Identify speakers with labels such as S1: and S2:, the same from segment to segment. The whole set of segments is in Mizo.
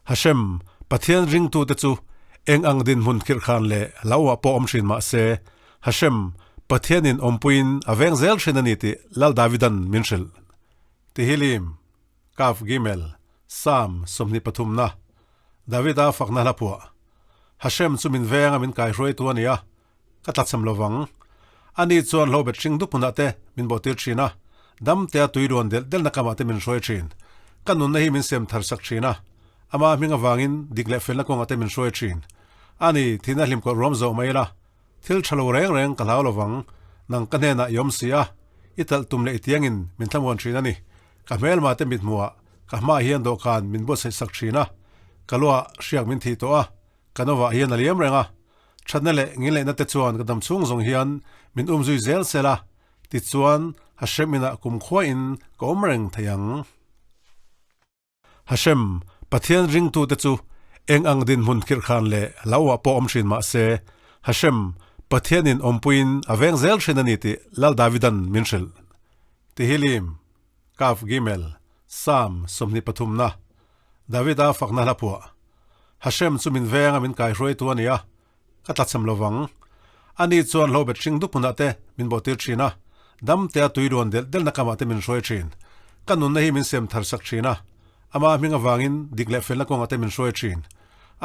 S1: Hashem, Pathian ringtute chu eng ang dinhmun khirhkhan leh hlauhah pawh awm thin mah se, Hashem, Pathianin awmpuiin a veng zel thin a ni tih Lal Davidan min hrilh. Tihilim, Kaf Gimel, Psalm 23 na, Davida fakna hla phuah. Hashem chu min venga min kaihruaitu a ni a, Ka tlachham lo vang. Ani chuan hlobet hring dup hmunah te min bawhtir thin a, damtea tui ruan delh delhna kamah te min hruai thin. Ka nunna hi min sem thar sak thin a, ama hming avangin dik leh felna kawngah te min hruai thin. Ani, thihna hlim kawrh ruam zawh mai ila, thil tha lo reng reng ka hlau lo vang. Nang ka hnenah i awm si a, i talh tum leh i tiangin min thlamuan thin a ni. Ka hmelma te mithmuhah ka hmaah hian dawhkan min buatsaih sak thin a, ka luah hriak min thih tawh a, Ka novah hian a liam reng a, thatna leh ngilneihna te chuan ka dam chhung zawng hian min um zui zel sel a, tichuan Hashem inah kumkhua in ka awm reng thei ang. Hashem, Pathian ringtute chu eng ang dinhmun khirhkhan leh hlauhah pawh awm thin mah se, Hashem, Pathianin awmpuiin a veng zel thin a ni tih Lal Davidan min hrilh. Tihilim, Kaf Gimel, Psalm 23 na, Davida fakna hla phuah. Hashem chu min venga min kaihruaitu a ni a, ka tlachham lo vang. Ani chuan hlobet hring dup hmunah te min bawhtir thin a, damtea tui ruan delh delhna kamah te min hruai thin. Ka nunna hi min sem thar sak thin a, ama hming avangin dik leh felna kawngah te min hruai thin.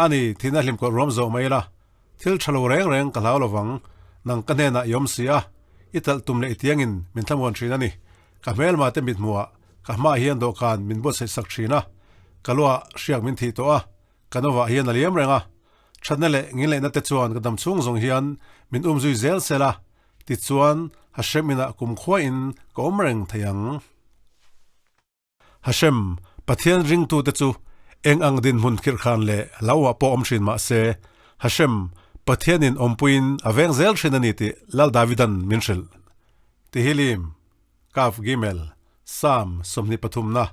S1: Ani, thihna hlim kawrh ruam zawh mai ila, thil tha lo reng reng ka hlau lo vang. Nang ka hnenah i awm si a, i talh tum leh i tiangin min thlamuan thin a ni. Ka hmelma te mithmuhah Ka hmaah hian dawhkan min buatsaih sak thin a, ka luah hriak min thih tawh a, ka novah hian a liam reng a. Thatna leh ngilneihna te chuan ka dam chhung zawng hian min um zui zel sel a, tichuan Hashem inah kumkhua in ka awm reng thei ang. Hashem, Pathian ringtute chu eng ang dinhmun khirhkhan leh hlauhah pawh awm thin mah se, Hashem, Pathianin awmpuiin a veng zel thin a ni tih Lal Davidan min hrilh. Tihilim. Kaf Gimel, Psalm 23 na,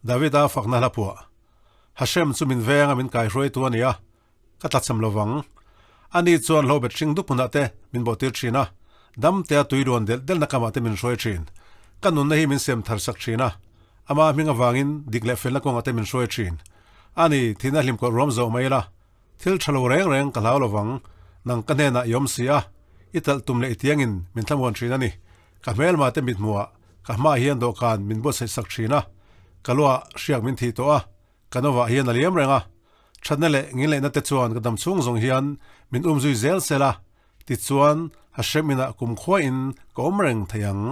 S1: Davida fakna hla phuah. Hashem chu min venga min kaihruaitu a ni a, ka tlachham lo vang. Ani chuan hlobet hring dup hmunah te min bawhtir thin a, damtea tui ruan delh delhna kamah te min hruai thin. Ka nunna hi min sem thar sak thin a, ama hming avangin dik leh felna kawngah te min hruai thin. Ani, thihna hlim kawrh ruam zawh mai ila, Thil tha lo reng reng ka hlau lo vang, nang ka hnenah i awm si a, i talh tum leh i tiangin min thlamuan thin a ni. Ka hmelma te mithmuhah ka hmaah hian dawhkan min buatsaih sak thin a, ka luah hriak min thih tawh a, ka novah hian a liam reng a. Thatna leh ngilneihna te chuan ka dam chhung zawng hian min um zui zel sel a, tichuan Hashem inah kumkhua in ka awm reng thei ang.